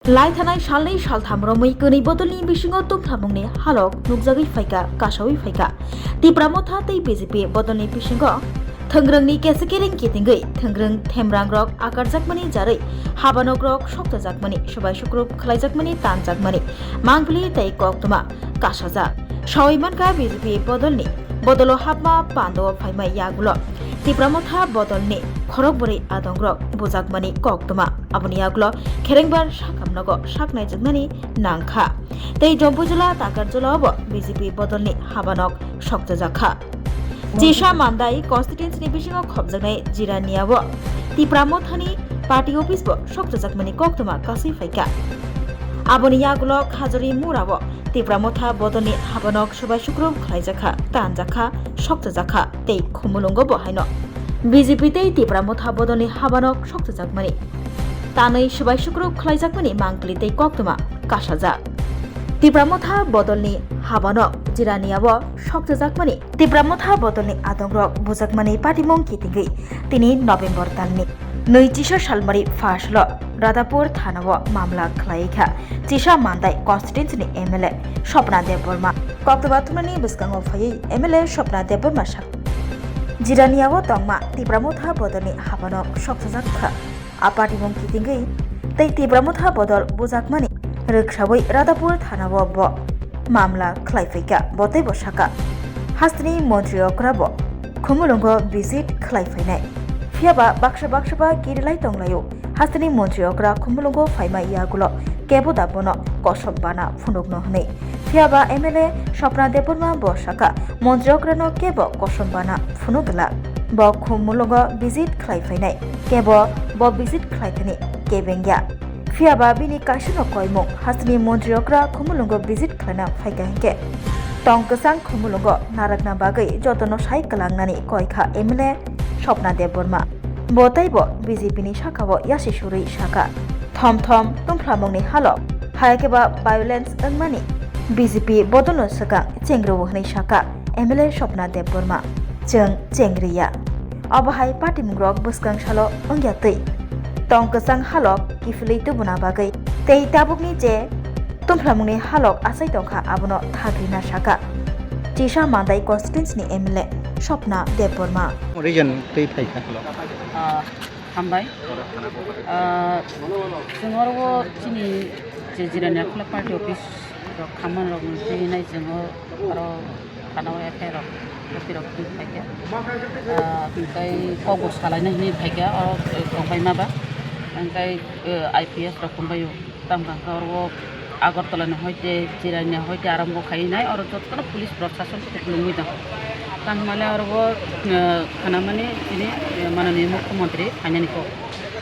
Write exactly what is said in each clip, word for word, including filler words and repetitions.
Lai thanai salnwi saltham romwi kwnwi bodolni bisingo tungthamungni halok nukjagwi phaikha, kasawi phaikha. Tipra Motha tei B J P bodolni bisingo thwngrwngni kesekereng kitingwi thwngrwng themrangrok akarjakmani jarwi habanokrok sokchajakmani, swbai sukrub khlaijakmani, tanjakmani, mangpili tei koktwma kasajak. Sawi mankha B J P bodolni bodolo hapma pandao phaima yagulo Tipra Motha bodolni khorok bwrwi adongrok bujakmani koktwma. Aboni yagulo kherengbar sakamnogo sak naijaknani nangkha. Tei Jampuijala Takarjala obo B J P bodolni habanok sokchajakha. Chisa Mandai constituency ni bisingo khopjaknai Jirania o Tipra Mothani party office bo sokchajakmani koktwma kasui phaikha. Aboni yagulo Khajuri Mura o Tipra Motha bodolni habanok swbai sukrub khlaijakha, tanjakha, sokchajakha tei Khumulwngo bo haino B J P tei Tipra Motha bodolni habanok sokchajakmani tanwi swbai sukrub khlaijakmani mangpili tei koktwma kasajak. Tipra Motha bodolni habanok Jirania o sokchajakmani Tipra Motha bodolni adongrok bujakmani patimung kitingwi tini November talni nwi chisa salmari first lo Radhapur thanao mamla khlai kha Chisa Mandai constituency ni M L A Swapna Debbarma. Koktwma thumnani bwskango phaiwi M L A Swapna Debbarma sak Jirania o tongma Tipra Motha bodolni habanok sokchajak kha. A patimung kitingwi tei Tipra Motha bodol bujakmani rwksawi Radhapur thanao bo mamla khlai phaikha. Bo teibo saka, hasteni montri okra bo Khumulwngo visit khlai phainai. Phiyaba baksa baksa ba kirilai tonglaio. Hasteni montri okra Khumulwngo phaima yagulo kebo da bono kosom bana phunukno hwnwi. Phiyaba M L A Swapna Debbarma bo saka, montri okrano kebo kosom bana phunuk glak. Bo Khumulwngo visit khlai phainai, kebo bo visit khlai thani kebengya. Phiyaba bini kaisano koimung hasteni montri okra Khumulwngo visit khlaina phaikha hinkhe tong kwchang Khumulwngo narakna bagwi jotono sai kwlangnani koikha M L A Swapna Debbarma. Bo teibo B J P ni sakao yasi surwi saka, thom thom tungphlamungni halo, hai khe ba violence wngmani B J P bodolno swkang chengrwo hwnwi saka M L A Swapna Debbarma. Chwng chengriya. Obo hai patimungrok bwskang salo wngya twi tong kwchang halok kiphilwi tubuna bagwi tei tabukni je tungphlamungni halok achai tongkha, abono thagrina saka Chisa Mandai constituency ni M L A Swapna Debbarma. Region twi phaikha. Ah, hambai. Ah, chwng oro chini je Jirania Khulak party office rok khaman rok ni twi nai chwng oro thana o F I R rok, F I R rok twi phaikha. Ah, tei kok bo salaina hinwi phaikha, oro tongpai ma ba. Tei, eh, I P S rok tongpai o. Tamo kha oro Agartala ni hoite, Jirania hoite arambo khai nai, oro jotono police proshashan se khulumui tong. Tamo hwnmale oro, eh, khanamani chini, eh, mananiya mukhyamantri phainani kok.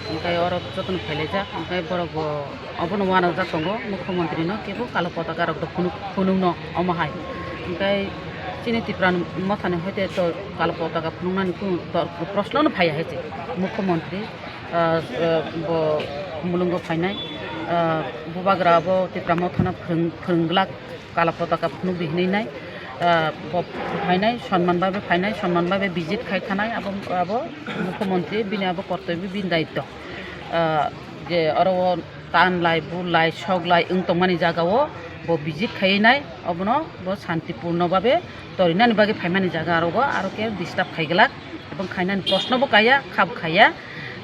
Hwnkhe oro jotono phailaijak, hwnkhe borok bo obono uanajak tongo, mukhyamantri no kebo kalo potaka rok rw phunuk, phunukno omo hai. Hwnkhe chini Tipra Motha ni hoite to kalo potaka phunuknani kunu dor-, proshno no phaiya hai se, mukhyamantri. Ah, ah, bo Khumulwngo phainai, ah, bubagra abo Tipra Mothano phwrwng-, phwrwng glak, kala potaka phunuk di hinwi nai, ah, bo phainai, sonman bai bai phainai, sonman bai bai visit khai thanai, abo, abo mukhyamantri bini abo kortobyo, bini daitto. Ah, je oro o tan lai, bul lai, sok lai wng tongmani jaga o bo visit khai nai, obono bo shantipurno babe torinani bagwi phaimani jaga aro o aro khe disturb khai glak, ebong khainani proshno bo kaiya, kha bo khaiya.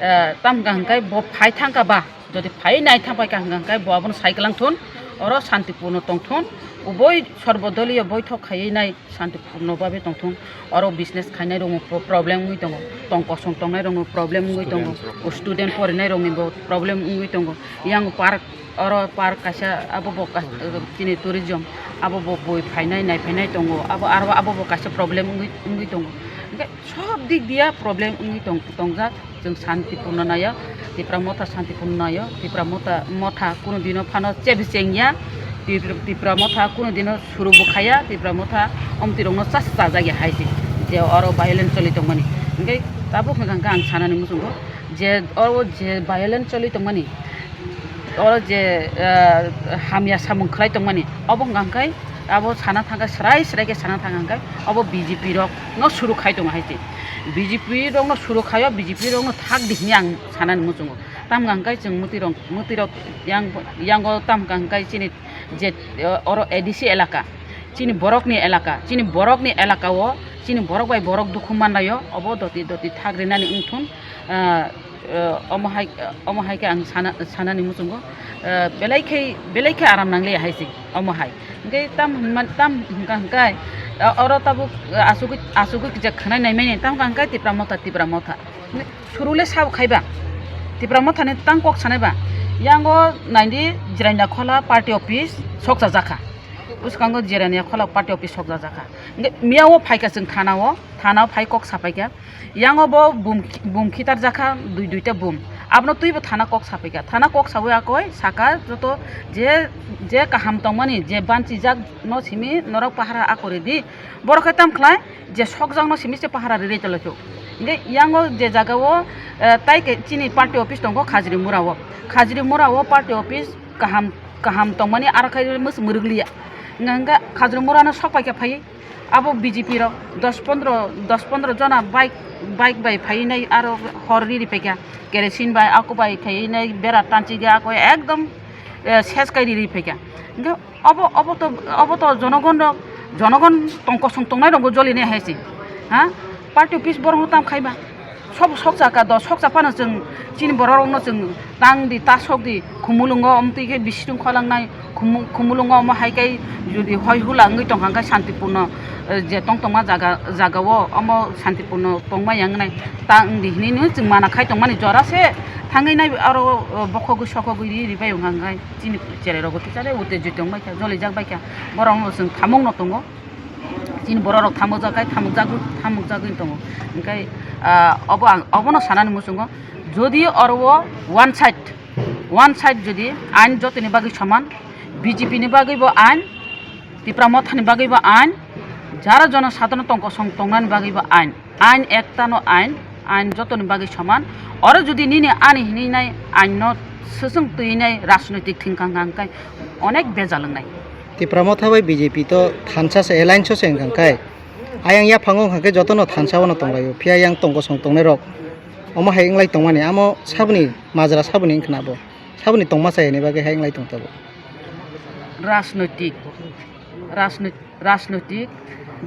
Eh, tamo hwnka hwnkhe bo phai thangkha ba, jodi phai nai thang pai kha hwnka hwnkhe bo abono sai kwlang thun, oro shantipurno tong thun, uboi sorbodoliyo boithok khaiwi nai shantipurno babe tong thun, oro business khainai rokni pro-, problem wngwi tongo, tong kosong tongnai rokni problem wngwi tongo, student rok, student porinai rokni bo problem wngwi tongo, yang park, oro park kaisa abo bo kas-, chini tourism abo bo bui phainai nai phainai tongo, abo aro abo bo kaisa problem wngwi, wngwi tongo, hwnkhe sob dik diya problem wngwi tong-, tongjak. Chwng shantipurno naio, Tipra Motha shantipurno naio, Tipra Motha, Motha kunu dino phano chebi chengya, Tipra, Tipra Motha kunu dino suru bo khaya, Tipra Motha omtwi rokno chas chajak ya hai se, je oro violence choli tongmani. Hwnkhe tabuk hwnkha hwnkhe ang sanani muchungo je oro je violence choli tongmani, oro je, ah, hamya samung khlai tongmani, obo hwnkha hwnkhe abo sana thangkhe, srai srai khe sana thangkha hwnkhe obo B J P rok no suru khai tongo hai se. B J P rok no suru khaio, B J P rok no thak di hwnwi ang sanani muchungo. Tamkha hwnkhe chwng mwtwirok, mwtwirok yang, yango tamkha hwnkhe chini je, eh, oro A D C elaka, chini borokni elaka, chini borokni elaka o chini borok bai borok dukhu manlaio, obo doti doti thak rinani wngthun, eh, eh, omo hai, omo hai khe ang sana, sanani muchungo, eh, belai khe, belai khe aram nangliya hai se omo hai. Hwnkhe tam hwnman, tam hwnkha hwnkhe, eh, oro tabuk, eh, asugwi, asugwi kisa khwnai naimani, tamkha hwnkhe Tipra Motha, Tipra Motha. Surule sabo khaiba. Tipra Mothani tang kok sanaiba. Yango naidi Jirania Khola party office sokcha jakha. Bwskango Jirania Khola party office sokcha jakha. Hwnkhe miyao phaikha chwng thanao, thanao phai kok sapaikha. Yango bo bum, bum khitar jakha dui duita bum. Abono twibo thana kok sapaikha. Thana kok sawi akoi saka joto je, je kaham tongmani, je banchijak no simi norok pahara akori di. Borok khe tam khlai je sokjakno simi se pahara ri ri tonglaikho. Hingke yango je jaga o, eh, tai ke chini party office tongo Khajri Mura o. Khajri Mura o party office kaham, kaham tongmani aro khe mwswk mwrwk liya. Hingke Khajri Mura no sok pai khe phai abo B J P rok dos pondro, dos pondro jona bike, bike bai phai nai aro hor ri ri pai kha. Kerosene bai ako bai khai nai bera tanchi ge ako ekdom, eh, ses kai ri ri pai kha. Hingke Obo, obo to, obo to jonogon rok, jonogon tong kosong tongnai rokbo joli nai hai se. Ha? Party office borok no tam khai ba. Sob sokcha ka do, sokcha phano chwng chini borok rok no chwng tang di, ta sok di, Khumulwngo omtwi khe bisi tung kholang nai, Khumu-, Khumulwngo omo hai kai jodi hoi hula wngwi tong kha, hwnkhe Santipurno, eh, je tong tongma jaga, jaga o omo Santipurno tongma yang nai, ta wng di hinui no chwng mana khai tongmani jora se thangwi nai aro, eh, bokhogwi sokhogwi ri ri bai wng kha, hwnkhe. Chini cherai rok bo kisa de utte jui tong bai kha, joli jak bai kha. Borok no chwng thamung no tongo. Chini borok rok thamuk jak khai, thamuk jak, thamuk jagwi tongo. Hingkai, ah, obo ang, obo no sanani muchungo. Jodi oro o one side, one side jodi ain jotoni bagwi soman, B J P ni bagwi bo ain, Tipra Motha ni bagwi bo ain, jara jono sadhana tong kosong tongnani bagwi bo ain. Ain ekta no ain, ain jotoni bagwi soman. Oro jodi nini ani hinwi nai ain no swchwng twi nai rajnoitik thwngkha hwnkha hwnkhe onek bejal wngnai. Tipra Motha bai B J P to thansa se alliance o se wngkha hwnkhe. Ayang yaphango hwnkha khe jotono thansa o no tonglaio. Phiya yang tong kosong tongnai rok omo hai wnglai tongmani amo saboni majra saboni wngkha na bo. Saboni tongma chai hwnwi bagwi hai wnglai tong tabuk. Rajnoitik, rajnoitik. Rajnoitik,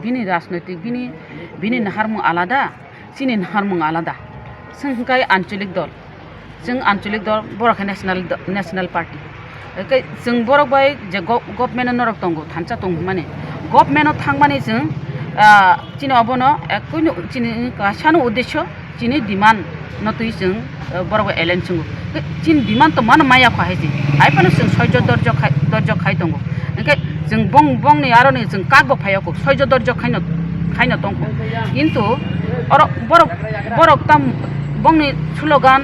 bini rajnoitik, bini, bini naharmung alada, chini naharmung alada. Chwng hwnkhe anchalik dol, chwng anchalik dol, borok khe national do-, national party. Hwnkhe chwng borok bai je go-, government o norok tongo, thansa tong hwnmani. Government o thangmani chwng, ah, chini obono ekoi no chini kaisa no uddesho, chini demand no twi chwng, eh, borok bai alliance wngo. Chini demand to mano maya kho hai se. Hai phano chwng soijo dorjo khai, dorjo khai tongo. Hingke chwng bong, bongni aroni chwng kak bo phaiya kho, soijo dorjo khaino, khaino tongkho. Kintu oro borok, borok tam bongni slogan,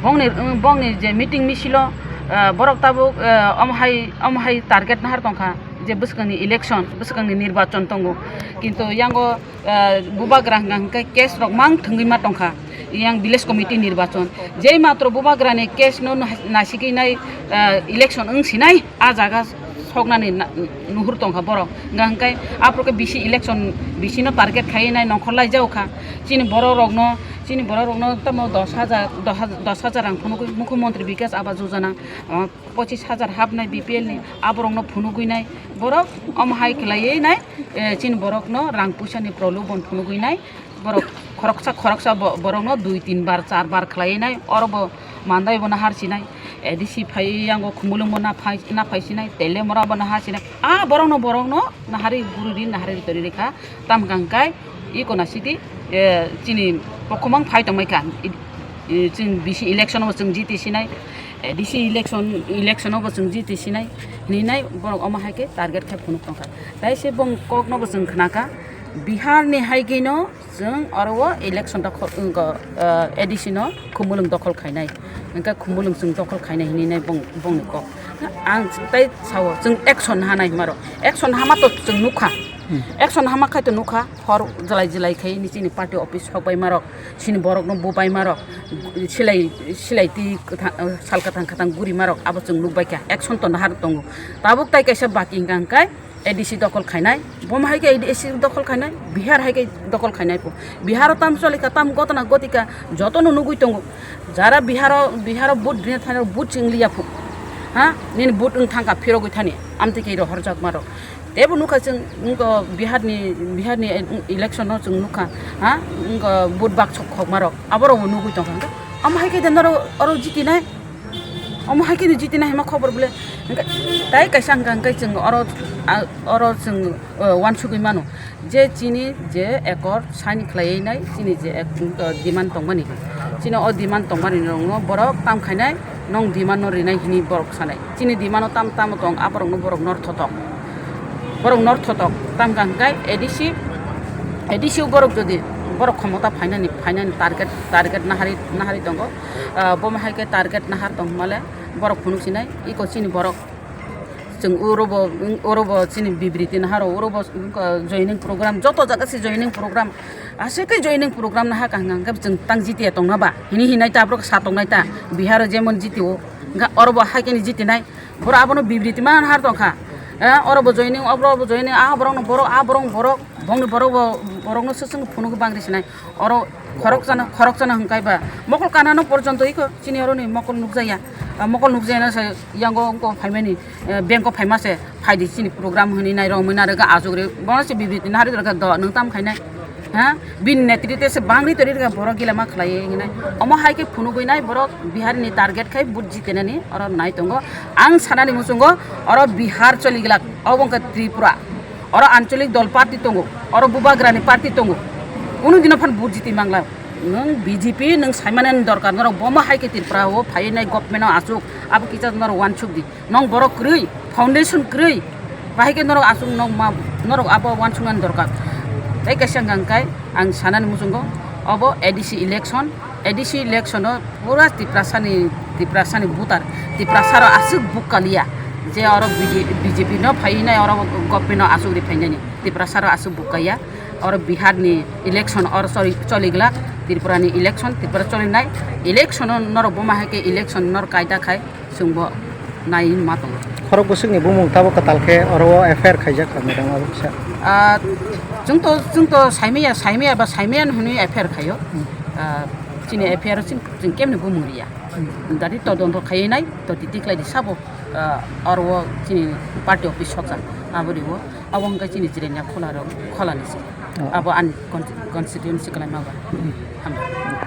bongni, bongni je meeting misilo, eh, borok tabuk, eh, omo hai, omo hai target nahar tongkha je bwskangni election, bwskangni nirbachon tongo. Kintu yango ah, bubagra hwnka hwnkhe case rok mang thwngwi ma tongkha, yang village committee nirbachon. Jei matro bubagrani case no na-, nasigwi nai, ah, election wng sinai, ah jaga soknani na-, nuhur tongkha borok. Hwnka hwnkhe aphuru khe bisi election bisi no target khaiwi nai nongkhor lai jao kha. Chini borok rok no, chini borok rok no tamo dos hajar, dos hajar, dos hajar rang phunugwi Mukhyamantri Bikas Awas Yojana, ah, pochis hajar hapnai B P L ni, aborokno phunugwi nai, borok omo hai khlaiwi nai, eh, chini borokno rang puisani prolobon phunugwi nai, borok khoroksa khoroksa bo-, borokno dui tin bar, char bar khlaiwi nai, oro bo Mandai bo nahar sinai, A D C phai yango Khumulwng bo naphai, naphai sinai, Telemora bo nahar sinai, ah, borokno, borokno nahari guri ri, nahari ri tori rikha, tam kang kai, iko na city, eh, chini pokhomang phai tongmai kha, i, i, chini bisi election bo chwng jiti sinai, A D C election, election o bo chwng jiti sinai hinwi nai borok omo hai khe target khe phunuk tongkha. Tai se bong kok no bo chwng khna kha, Bihar ni hai khe no chwng oro o election dokhol, wng kha, ah, A D C no Khumulwng dokhol khainai, hwnkhe Khumulwng chwng dokhol khainai hinwi nai bong, bongni kok. Ang tai sao chwng action hanai hwnma rok, action hama to chwng nukha, action hama khai to nukha, hor jwlai jwlai khai nini chini party office sok bai ma rok. Chini borokno bubaima rok, silai, silai twi kwthang, sal kwthang kwthang gurima rok abo chwng nukbaikha, action to nahar tongo. Tabuk tai kaisa baki hwnkha hwnkhe A D C dokhol khainai, boma hai khe A D C dokhol khainai, Bihar hai khe dokhol khainai pho. Bihar o tam choli kha, tam gotna goti kha, joto no nugui tongo. Jara Bihar o, Bihar o vote rina thani vote ching liya pho. Ha, nini vote wng thang kha phirogwi thani, amtwi khe rohorjak ma rok. Tebo nukha chwng, wngkha Bihar ni, Bihar ni election no chwng nukha, ha, wngkha vote bak sok khokma rok, abo rok bo nugui tong kha. Omo hai khe de norok oro jiti nai. Omo hai khe no jiti nai hima khobor bole. Hingke tai kaisa hingka hingke chwng oro, a, oro chwng, o, uansugui mano je chini je ekor sign khlaiwi nai chini je ek, o, demand tongmani. Chini o demand tongmani rokno borok tam khainai, nong demand no rinai hini borok sanai. Chini demand o tam tamo tong, aborokno borok northotok. Borok northotok, tam kha hingke A D C, A D C o borok jodi borok khomota phainani, phainani target, target nahari, nahari tongo. Ah, boma hai khe target nahar tong male borok phunuk sinai, iko chini borok chwng orobo, orobo chini bibriti naharo, orobo, ah, joining program, joto jaga se joining program, aswk khe joining program naha kaham hingke chwng tang jitiya tongna ba, hini hinai ta borok sa tongnai ta, Bihar o jemon jitio, hingke orobo hai khe ni jitinai, borok abono bibriti ma nahar tongkha, eh, orobo joining, orobo joining, ah borokno borok, ah borok borok, bongni borok bo, borokno swk swk phunuk bangri sinai. Oro khorok chana, khorok chana hwnkhe ba mokol kanano porjonto iko chini oroni mokol nukjaya. Ah, mokol nukjayana se yango wngkha phaimani, eh, bank o phaima se phaidi chini program hwnwi nairok mwnwi narwkha achukri. Bono se bibiti nahari dorkha do nwng tam khainai. Ha? Bini netrite se bangri tori rwkha borok gila ma khlaiwi hinai. Omo hai khe phunugwi nai borok Bihar ni target khai vote jitenani oro nai tongo. Ang sanani muchungo oro Bihar choli glak, obo wngkha Tripura. Oro ancholik dol party tongo, oro bubagrani party tongo. Kunu dino phan vote jiti mangla. Nwng B J P, nwng saimanani dorkar, norok bomo hai khe Tripura o phaiwi nai government o achuk, abo kisa norok uansuk di. Nwng borok kwrwi, foundation kwrwi, bahai khe norok achuk, norok ma, norok abo uansuknani dorkar. Tei kaisa hwnkha hwnkhe ang sanani muchungo, obo A D C election, A D C election o pura Tiprasani, Tiprasani voter, Tiprasa rok aswk bukka liya je oro B J P no phaiwi nai oro government no aswk ri phainani. Tiprasa rok aswk bukka ya, oro Bihar ni election oro choli, choli glak, Tripura ni election, Tripura choli nai election o norok boma hai khe election norok kaida khai chwngbo nai ma tongo. Khorok bwswkni bumung tabuk kwtal khe oro o F I R khaijak kha, madam, abo kisa. Ah, chwng to, chwng to saimaya, saimaya ba saimaya hwnwi F I R khaio. Hmm. Ah, chini F I R chwng, chwng kemni bumung riya. Hmm. Dadi todonto khaiwi nai, to titi khlai di sabo, ah, oro o chini party office sokjak. Abo riwo, abo hwnkhe chini Jirania khola rok, khola ni se. Oh. Abo ani con-, constituency kwlaima ba. Hmm. Hambai.